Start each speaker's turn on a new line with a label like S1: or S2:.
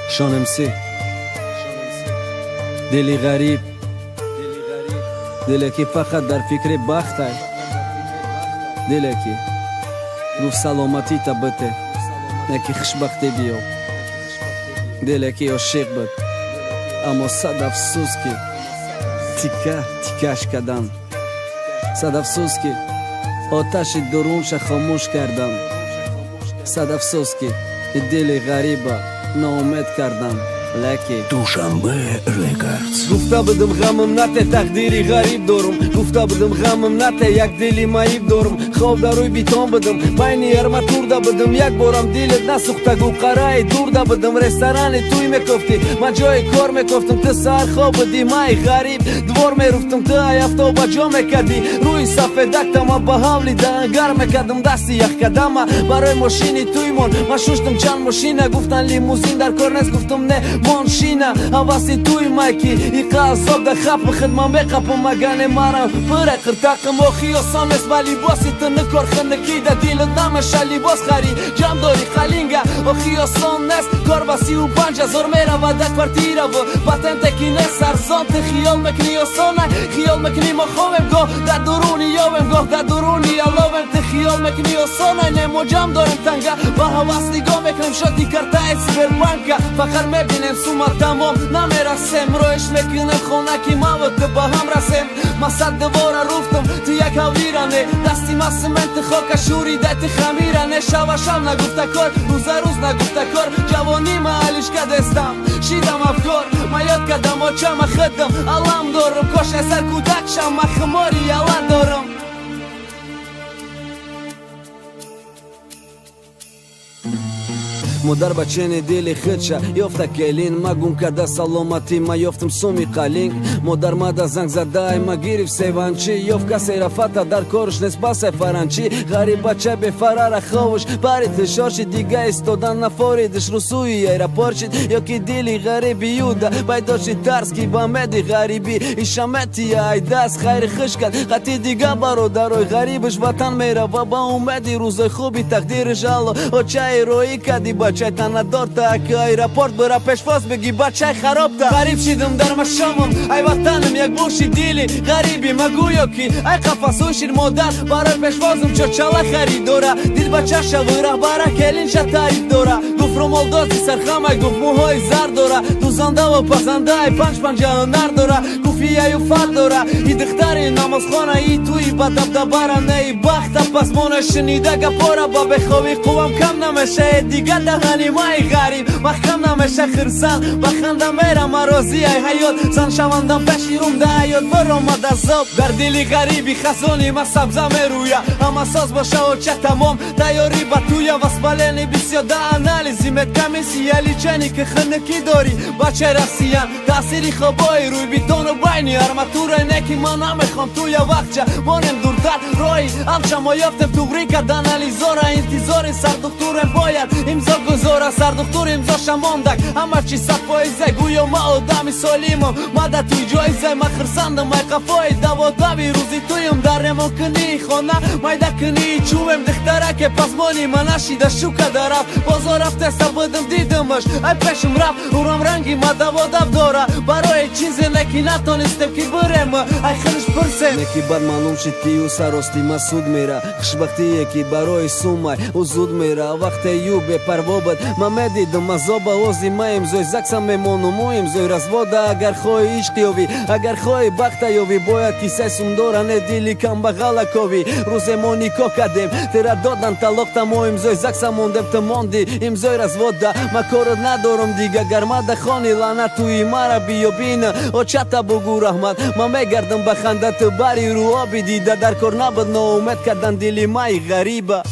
S1: Шон МС. Дили ғариб, диле ки фақат дар фикри бахтай, диле ки гуфт саломатита бите, не ки хушбахтӣ биёб, диле ки ошиқ буд, аммо сад афсӯс ки тика тикаш кардам, сад афсӯс ки оташи дурунша хомӯш кардам, сад афсӯс ки дили ғариба ноумед кардам. Леки
S2: Душанбе Рекордс.
S1: Гуфта будам ғамам нате, тақдири ғариб дорум. Гуфта будам ғамам нате, як дили маиб дорум. Хоб дар рӯи бетон будам, байни арматурда будам. Як борам дилат насӯхта, гулқараи дурда будам. Ресторани туй мекофтӣ, ман ҷои кор мекофтам. Ту саҳар хоб будӣ, май ғариб двор меруфтам. Ту ай афтоба ҷо мекардӣ, рӯи сафедакта ман ба ҳавли дангар мекардам. Дасти яхкадама барои мошини туймон ман шуштам чанд мошина. Гуфтан лимузин дар кор нест, гуфтам не моншина. Ҳаваси туй майки иқа азоб да хапи худ ман меқапам, магане марам пура қиртақам. Охи осон нест ба либоси ту никор хинакӣ, да дилат намеша либос харӣ, ҷамъ дорӣ қалинга. Охи осон нест кор ба 35 000 мерава да квартираву патенте ки нест арзон. Ту хиёл мекунӣ осона, хиёл мекунӣ мо хобем, гоҳ дар дуруни ёбем, гоҳ дар дуруни аловем. Ту хиёл мекунӣ осона, не мо ҷамъ дорем танга, ба ҳавас нигоҳ мекунем шоти картаи Сбербанка. Фақат мебинем сума тамом намерасем, роиш мекунем хона ки маву ту ба ҳам расем. Ман сад дувора руфтам, ту як ҳавлиране, дасти ма сименти хока шӯрида, ту хамиране. Шава шав нагуфта кор, рӯза рӯз нагуфта кор. Ҷавонӣ ма алишка дестам, шидам афкор. Ма ёд кардам очама худам, алам дорам. Кош сар кӯдак шам, ма хумори яла дорам. Модар бачени дили худша ёфта келин, ма гум карда саломатӣ, ма ёфтам суми қалинг. Модар мада занг задай, ма гирифт севанчӣ. Ёфт касе рафата дар корш нест басе фаранчӣ. Ғариб бача бефарара ховуш пари тишорши, дига истодан нафоридиш русӯи аэропорт шид. Ё ки дили ғариби юда пайдо шид тарс, ки ба меди ғарибӣ ишамети ай даст хайри хуш кард хати дига бародарои ғарибиш. Ватан мерава ба умеди рӯзои хуби тақдириш. Алло очаи роӣ кади бачай танадорта, ки аэропорт бира пешвоз биги бачай харобта. Ғариб шидам дар машомам, ай ватанам як буши дили ғариби магӯё ки ай қафасӯй шид. Модар барои пешвозам чочала харидора, дил бачашаву раҳбара келинша тариф дора. Гуфт румолдози сархамай, гуфт мӯҳои зар дора, дузандаву пазандаи панҷ панҷа ҳунар дора. Гуфт ияю фар дора, и духтари намозхона, и туи ба дабдабара неи бахта пасмона. Шунида гапора ба бехобӣ қуввам кам намеша, дига даҳани май ғариб маҳкам намеша. Хирсан ба ханда мерам, розӣ ай ҳаёт, зан шавандам пеши рум да ҳаёт баромад азоб. Дар дили ғариби хазони ма сабза мерӯя, ҳама соз боша оча тамом тайёрӣ ба туя. Воспаление бисёр да анализи медкомиссия, лечение ки хинакӣ дорӣ бачаи россиян. Таъсири хобои рӯи бетону байни арматура не ки ман намехоҳам туя вақтча монем дуртар роҳи алча. Мо ёфтем туғрӣ кард анализора, интизори сардухтурем, бояд имзо гузора. Сардухтур имзоша мондак, ҳама чи 100%, гӯё ма одами солимам, ма да туй ҷоиза. Ма хирсандам ай қафои даводави рӯзи туюм, дар ремонкунии хона майдакунии чӯбем. Духтараке пасмони ма нашида шукада рафт, бозор рафтеса будам, дидамаш ай пешам рафт. Урам ранги ма даводав дора, барои чизе не ки натонистем ки бирем ай худаш пурсем.
S3: Не ки бад маълум шид ки ӯ сарости ма суд мера, хушбахтие ки барои сумай ӯ зуд мера. Вақте ю бепарво буд, ман медидам азоба, ози ма имзои закса мемонуму имзои развода. Агар хоҳӣ ишқ ёвӣ, агар хоҳӣ бахта ёвӣ, бояд кисаи сумдора, не дили камбағала ковӣ. Рӯзе мо никоҳ кардем, тира додан талоқта, мо имзои закса мондем, ту монди имзои развода. Ма корот надорам дига, гармада хони лаънат туи мара биё бина, очата бугӯ раҳмат. Ман мегардам ба ханда, ту бари рӯ оби дида. Дар кор набуд ноумед кардан дили маи ғариба.